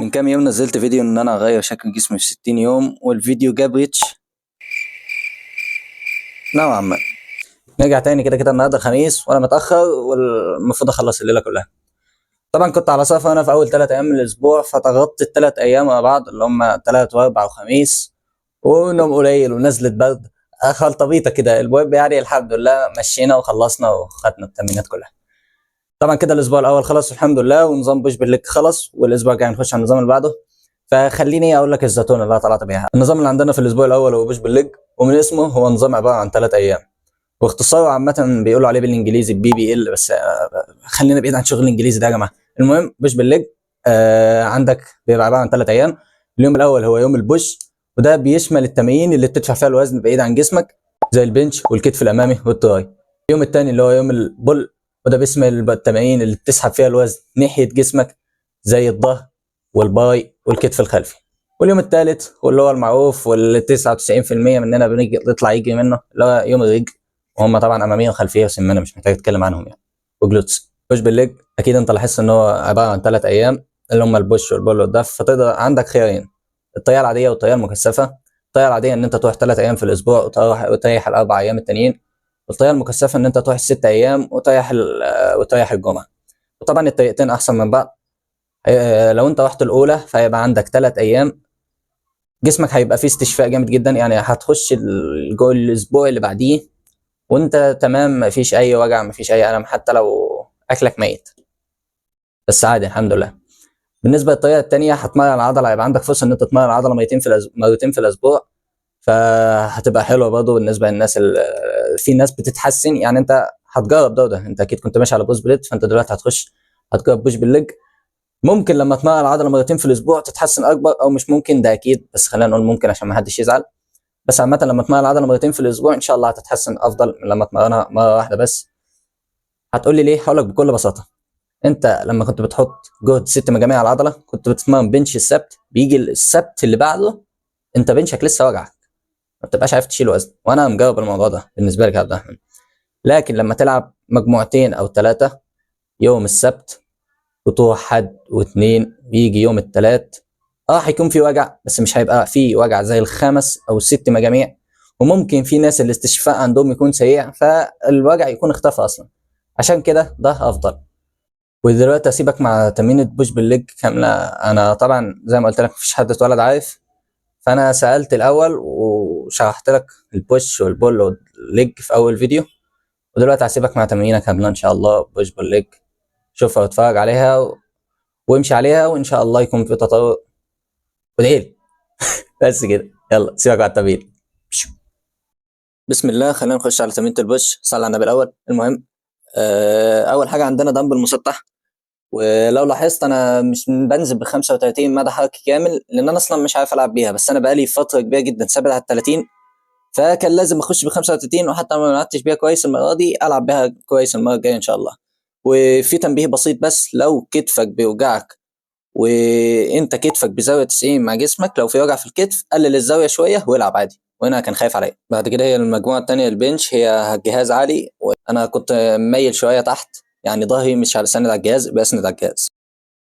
من كام يوم نزلت فيديو ان انا اغير شكل جسمي في 60 يوم، والفيديو جاب reach نوعا ما. نرجع تاني كده كده النهارده الخميس وانا متاخر والمفروض اخلص الليلة كلها. طبعا كنت على سفر انا في اول 3 ايام من الاسبوع، فضغطت ال3 ايام ورا بعض اللي هم ثلاث واربع وخميس، ونوم قليل ونزلة برد خلطبيطه كده. المهم يعني الحمد لله مشينا وخلصنا وخدنا التمرينات كلها. طبعا كده الاسبوع الاول خلص الحمد لله، ونظام push pull leg خلص، والاسبوع الجاي هنخش على النظام اللي بعده. فخليني اقول لك الزتونه اللي أنا طلعت بيها. النظام اللي عندنا في الاسبوع الاول هو push pull leg، ومن اسمه هو نظام عبارة عن 3 ايام، واختصاره عامة بيقولوا عليه بالانجليزي PPL، بس خلينا بعيد عن شغل الانجليزي ده يا جماعه. المهم push pull leg عندك بيبقى عبارة عن 3 ايام. اليوم الاول هو يوم ال push، وده بيشمل التمارين اللي بتدفع فيها الوزن بعيد عن جسمك زي ال bench والكتف الامامي وال tri. اليوم الثاني اللي هو يوم ال pull، وده بيشمل التمارين اللي بتسحب فيها الوزن ناحية جسمك زي الظهر وال bi والكتف الخلفي. واليوم الثالث واللي هو المعروف واللي 99% مننا بنيجي يطلع يجري منه، اللي هو يوم الرجل، وهم طبعا امامية وخلفيه وسمانه مش محتاج اتكلم عنهم يعني، و glutes. push pull leg اكيد انت لاحظت ان هو عبارة عن 3 ايام اللي هم ال push وال pull والدف، فتقدر عندك خيارين: الطريقة العادية والطريقة المكثفه. الطريقة العادية ان انت تروح 3 ايام في الاسبوع وتروح وتريح ال4 ايام التانيين، والطريقة المكثفة ان انت تروح ال6 ايام وتريح الجمعه. وطبعا الطريقتين احسن من بعض. لو انت رحت الاولى فهيبقى عندك 3 ايام جسمك هيبقى فيه استشفاء جامد جدا، يعني هتخش الاسبوع اللي بعديه وانت تمام، مفيش اي وجع، مفيش اي الم، حتى لو اكلك ميت بس عادي الحمد لله. بالنسبة للطريقة الثانية هتمرن العضله، هيبقى عندك فرصة ان انت تتمرن العضلة مرتين في الاسبوع، فهتبقى حلوة برضه بالنسبة للناس في ناس بتتحسن. يعني انت هتجرب ده وده، انت اكيد كنت ماشي على bro split، فانت دلوقتي هتخش هتجرب push pull leg. ممكن لما تمرن العضلة مرتين في الاسبوع تتحسن اكبر، او مش ممكن، ده اكيد، بس خلينا نقول ممكن عشان ما حدش يزعل. بس عامة لما تمرن العضلة مرتين في الاسبوع ان شاء الله هتتحسن افضل من لما تمرنها مرة واحدة بس. هتقول لي ليه؟ هقول لك بكل بساطه: انت لما كنت بتحط جهد ست مجاميع على العضله، كنت بتتمرن bench السبت، بيجي السبت اللي بعده انت bench ك لسه وجعك، ما بتبقاش عارف تشيل وزن، وانا مجرب الموضوع ده بالنسبة لك يا عبد الرحمن. لكن لما تلعب مجموعتين او ثلاثة يوم السبت وتروح حد واثنين، بيجي يوم الثلاث هيكون في وجع، بس مش هيبقى في وجع زي الخمس او الست مجاميع. وممكن في ناس الاستشفاء عندهم يكون سريع فالوجع يكون اختفى اصلا، عشان كده ده افضل. ودلوقتي اسيبك مع تمرينة push pull leg كاملة. انا طبعا زي ما قلت لك مفيش حد اتولد عارف، فانا سألت الاول وشرحت لك ال push وال pull وال leg في اول فيديو، ودلوقتي هسيبك مع تمرينة كاملة ان شاء الله push pull leg. شوفها واتفرج عليها وامشي عليها، وان شاء الله يكون في تطور، وادعي لي. بس كده، يلا سيبك على التمرين. بسم الله، خلينا نخش على تمرينة ال push. صلى على النبي الاول. المهم اول حاجة عندنا دمبل مسطح، ولو لاحظت انا مش بنزل ب 35 مدى حركي كامل لان انا اصلا مش عارف العب بيها، بس انا بقالي فترة كبيرة جدا ثابت على 30، فكان لازم اخش ب 35، وحتى ما لعبتش بيها كويس المرة دي العب بيها كويس المرة الجاية ان شاء الله. وفي تنبيه بسيط بس: لو كتفك بيوجعك وانت كتفك بزاوية 90 مع جسمك، لو في وجع في الكتف قلل الزاوية شوية والعب عادي، وهنا كان خايف عليا. بعد كده هي المجموعة الثانية ال bench، هي الجهاز عالي وانا كنت مايل شوية تحت، يعني ظهري مش على سند على الجهاز، بسند على الجهاز.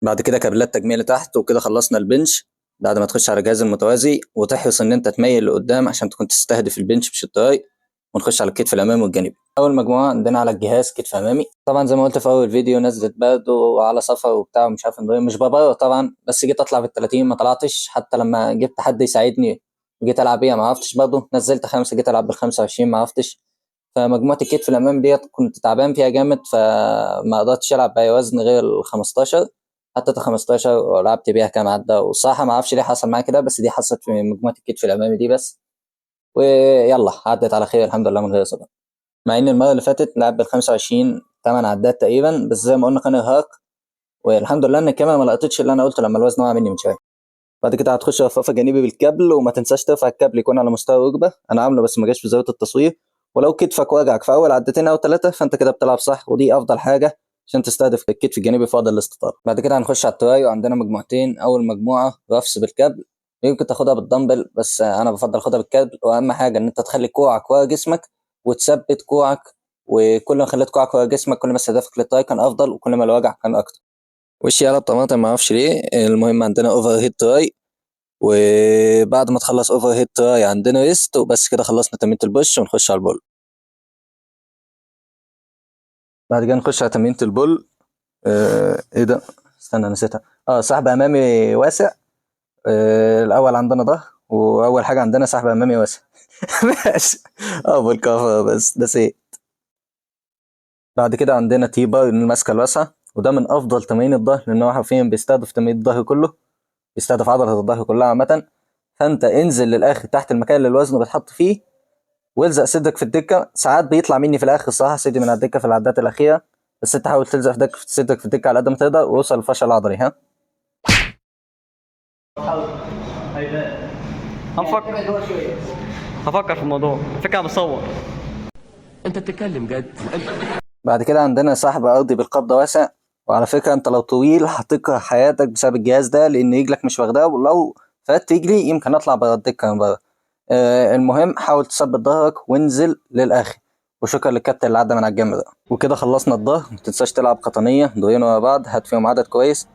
بعد كده كابلات تجميع لتحت، وكده خلصنا ال bench. بعد ما تخش على الجهاز المتوازي وتحرص ان انت تميل لقدام عشان تكون تستهدف ال bench مش ال tri. ونخش على الكتف الامامي والجانبي. اول مجموعة عندنا على الجهاز كتف امامي. طبعا زي ما قلت في اول فيديو نزلت برد وعلى سفر وبتاع ومش عارف مش ببرر طبعا، بس جيت اطلع بال 30 ما طلعتش، حتى لما جبت حد يساعدني وجيت العب بيها ما عرفتش برضه. نزلت 5 جيت العب بال 25 ما عرفتش. فمجموعه الكتف الامامي ديت كنت تعبان فيها جامد، فما قدرتش العب باي وزن غير ال 15. حطيت 15 ولعبت بيها كام عده، والصراحة ما اعرفش ليه حصل معايا كده، بس دي حصلت في مجموعة الكتف الامامي دي بس، ويلا عدت على خير الحمد لله من غير اصابات. مع ان المرة اللي فاتت لعب بال 25 8 عدات تقريبا، بس زي ما قلنا كان ارهاق، والحمد لله ان الكاميرا ما لقطتش اللي انا قلته لما الوزن وقع مني من شويه. بعد كده هتخش رفرفه جانبي بالكابل، وما تنساش ترفع الكابل يكون على مستوى الركبه. انا عامله بس ما جاش في زاوية التصوير. ولو كتفك وجعك في اول عدتين او ثلاثة فانت كده بتلعب صح، ودي افضل حاجة عشان تستهدف الكتف الجانبي في وضع الاستطاله. بعد كده هنخش على ال tri، وعندنا مجموعتين. اول مجموعة رفس بالكابل، يمكن تاخدها بالدمبل بس انا بفضل اخدها بالكابل. واهم حاجة ان انت تخلي كوعك ورا جسمك وتثبت كوعك، وكل ما خليت كوعك ورا جسمك كل ما استهدافك لل tri كان افضل، وكل ما الوجع كان اكتر. وشي قلب طماطم معرفش ليه. المهم عندنا overhead tri، وبعد ما تخلص overhead tri عندنا rest، وبس كده خلصنا تمرينة ال push ونخش على ال pull. بعد كده نخش على تمرينة ال pull. ايه ده؟ استنى نسيتها. سحب امامي واسع. الاول عندنا ظهر، واول حاجة عندنا سحب امامي واسع. ماشي. بالكفر بس نسيت. بعد كده عندنا T-bar الماسكه الواسعة، وده من افضل تمارين الظهر لان هو حرفيا بيستهدف تمرين الظهر كله، بيستهدف عضلة الظهر كلها عامة. فانت انزل للاخر تحت المكان اللي الوزن بيتحط فيه والزق صدرك في الدكة. ساعات بيطلع مني في الاخر الصراحة صدري من على الدكة في العدات الاخيرة، بس انت حاول تلزق في صدرك في الدكة على قد ما تقدر ووصل للفشل العضلي. ها هفكر في الموضوع، فكرة بصور. انت بتتكلم جد؟ بعد كده عندنا سحب ارضي بالقبضه واسع. وعلى فكرة انت لو طويل هتكره حياتك بسبب الجهاز ده، لان رجلك مش واخداه، ولو فات رجلي يمكن اطلع بره الدكة من بره. المهم حاول تثبت ظهرك وانزل للاخر. وشكرا للكابتن اللي عدى من على الجنب ده. وكده خلصنا الظهر. ما تنساش تلعب قطنيه دورين ورا بعض، هات فيهم عدد كويس.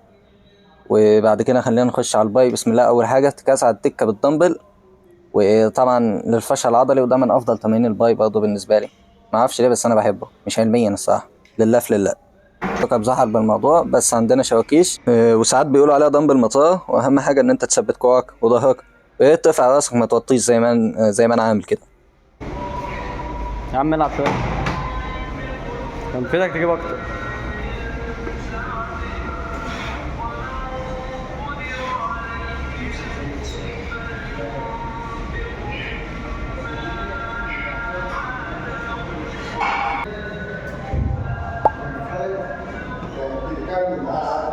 وبعد كده خلينا نخش على ال bi. بسم الله. اول حاجة تكاس على الدكة بالدمبل، وطبعا للفشل العضلي، وده من افضل تمارين ال bi برضه بالنسبة لي، ما اعرفش ليه بس انا بحبه، مش علميا الصراحة، لله في لله. ركب زحل بالموضوع. بس عندنا شواكيش، وساعات بيقولوا عليها دمبل مطار. واهم حاجة ان انت تثبت كوعك وظهرك، ويا ريت ترفع راسك ما توطيش زي ما انا عامل كده. يا عم العب شوية، كان في ايدك تجيب اكتر.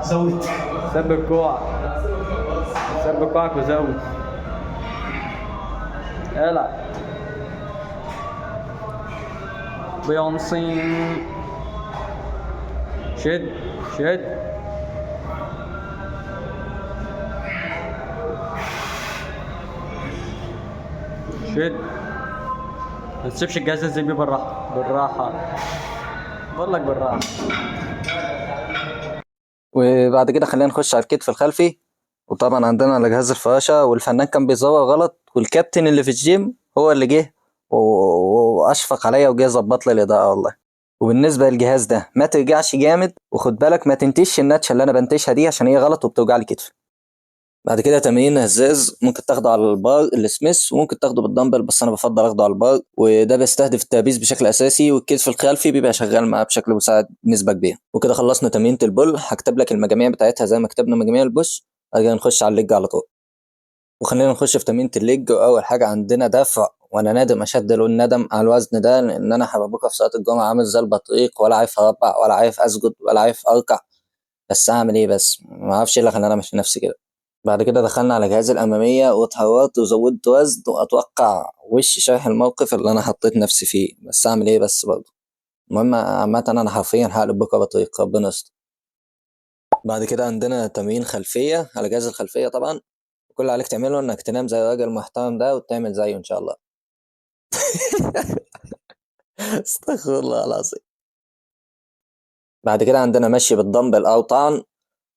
زود. ثبت كوعك، ثبت كوعك وزود. العب بيونسي. شد شد. شد، ما تسيبش الجهاز انزل بيه بالراحة بالراحة، بقول لك بالراحة. وبعد كده خلينا نخش على الكتف الخلفي. وطبعا عندنا على جهاز الفراشة، والفنان كان بيزور غلط، والكابتن اللي في الجيم هو اللي جه واشفق عليا وجه ظبط لي الاضاءة والله. وبالنسبة للجهاز ده ما ترجعش جامد، وخد بالك ما تنتش النتشه اللي انا بنتشها دي عشان هي غلط وبتوجع لي كتفي. بعد كده تمرين هزاز، ممكن تاخده على البار السميث وممكن تاخده بالدمبل، بس انا بفضل اخده على البار، وده بيستهدف ال traps بشكل اساسي، والكتف الخلفي بيبقى شغال معاه بشكل مساعد بنسبة كبيرة. وكده خلصنا تمرينة ال pull. هكتب لك المجاميع بتاعتها زي ما كتبنا مجاميع ال push. بعد كده نخش على ال leg على طول. وخلينا نخش في تمرينة ال leg. واول حاجة عندنا دفع، وانا نادم اشد لون ندم على الوزن ده، لان انا هبقى بكره في صلاة الجمعة عامل زي البطريق، ولا عارف اربع ولا عارف اسجد ولا عارف اركع، بس اعمل ايه؟ بس ما اعرفش ايه اللي خلاني اعمل في نفسي كده. بعد كده دخلنا على جهاز الامامية واتهورت وزودت وزن، واتوقع وش شرح الموقف اللي انا حطيت نفسي فيه، بس اعمل ايه بس برضه. المهم عامة انا حرفيا هقلب بكره بطريق، ربنا يستر. بعد كده عندنا تمرين خلفية على جهاز الخلفية. طبعا كل اللي عليك تعمله انك تنام زي الراجل المحترم ده وتعمل زيه ان شاء الله. استغفر الله العظيم. بعد كده عندنا مشي بالدمبل او طعن،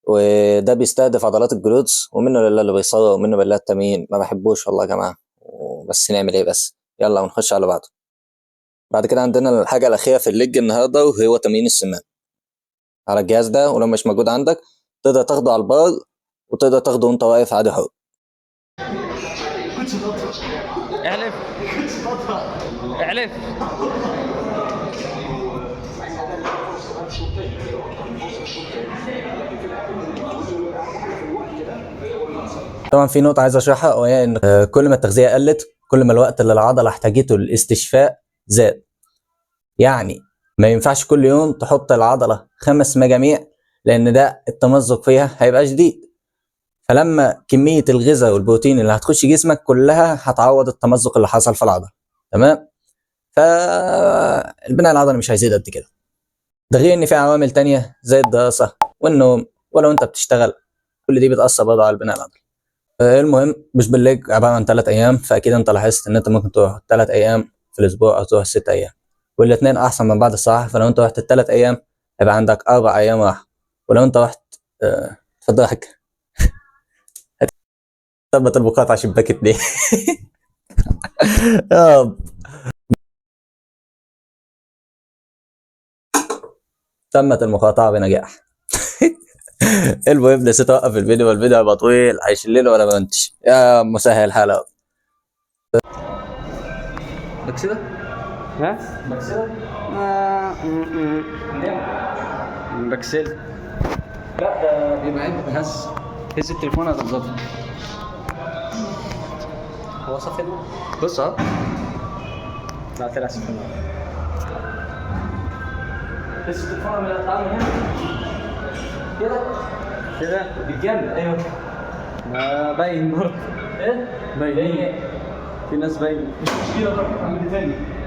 وده بيستهدف عضلات ال glutes، ومنه لله اللي بيصور ومنه بالله التمرين، ما بحبوش والله يا جماعة، بس نعمل ايه بس، يلا ونخش على بعضه. بعد كده عندنا الحاجة الاخيرة في ال leg النهارده، وهو تمرين السمان على الجهاز ده، ولو مش موجود عندك تقدر تاخده على البار، وتقدر تاخده وانت واقف عادي حر. اعلف اعلف. طبعا في نقطة عايز اشرحها، وهي ان كل ما التغذية قلت كل ما الوقت اللي العضلة احتاجته للاستشفاء زاد. يعني ما ينفعش كل يوم تحط العضلة 5 مجاميع، لان ده التمزق فيها هيبقى شديد. فلما كمية الغذاء والبروتين اللي هتخش جسمك كلها هتعوض التمزق اللي حصل في العضلة، تمام؟ فالبناء العضلي مش هيزيد قد كده. ده غير ان في عوامل تانية زي الدراسة والنوم، ولو انت بتشتغل كل دي بتأثر برضه على البناء العضلي. المهم push pull leg عبارة عن 3 أيام، فأكيد أنت لاحظت إن أنت ممكن تروح 3 أيام في الأسبوع أو تروح 6 أيام، والاتنين أحسن من بعض الصراحة. فلو أنت رحت التلات أيام هيبقى عندك 4 أيام راحة، ولو أنت رحت اتفضل يا حاج. تمت المقاطعة شباك 2. يا رب. تمت المقاطعة بنجاح. المهم نسيت اوقف الفيديو، والفيديو هيبقى طويل، هيشلله ولا بنتش يا مسهل الحلقة. بكسده. ها؟ بكسده. بكسل. لا ده بيبقى عيب هز هز التليفون هتظبط. هو صفي. بص اهو. لا طلع سخن. هز التليفون من الطعام هنا كده. كده. بالجنب، ايوه. ما باين برضه. ايه؟ باينين. في ناس باين. مش مشكلة، برضه اعمل ايه تاني؟